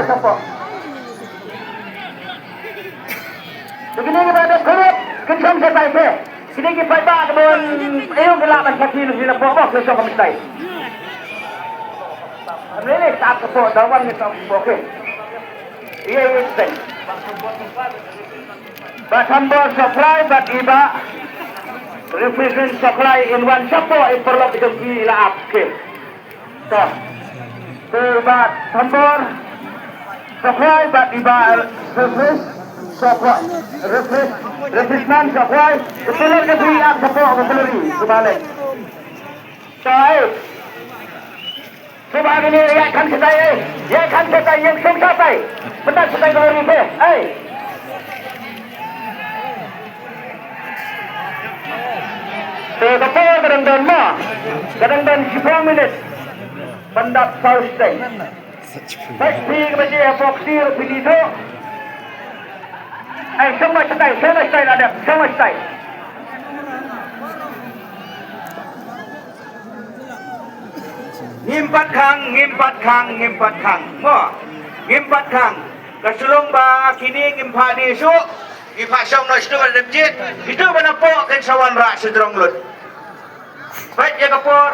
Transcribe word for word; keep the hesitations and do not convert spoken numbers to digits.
Shapoh. Te kine kiba dep khublei kin shong shatai te. Kine ki paidbah kiba wan aïu ki lah ban shakri na shapoh, bok kin shong kumtai. Amlele sat shapoh, dawan kin shong shapoh, okay. Ïa ïa shatai. Bah Thambor Sohkhlai bad i Bah Refrigerant Sohkhlai in wan shapoh, i paralok jong ki la ap, okay. To. Te i Bah Thambor Sohkhlai bad i Bah Refrigerant Sohkhlai, Refrigerant, Refrigerant Sohkhlai, te paralok jong ki ap shapoh, ka paralok jong ki, kumba leh. To, eh. Sngewbha kine ïaid kham shatai, eh. Ïaid kham shatai, ïeng shong shatai. Mynta shatai ka lori te, eh. Te ka por ka dang don mo. Ka dang don shiphew minit ban dap saw shatai. Peit phi kaba jia hapoh ksiew phi dei to. Ai, shong ma shatai, shong ma shatai la dep, shong ma shatai. Ngim pat khang, ngim pat khang, ngim pat khang. Mo, ngim pat khang. Ka shu long ba kine ngim pat dei shuh. Ngi pat shong noh shatu ba dep jied. Itu ba na pok kan sawan rak shu jrong lut. Peit ïa ka por.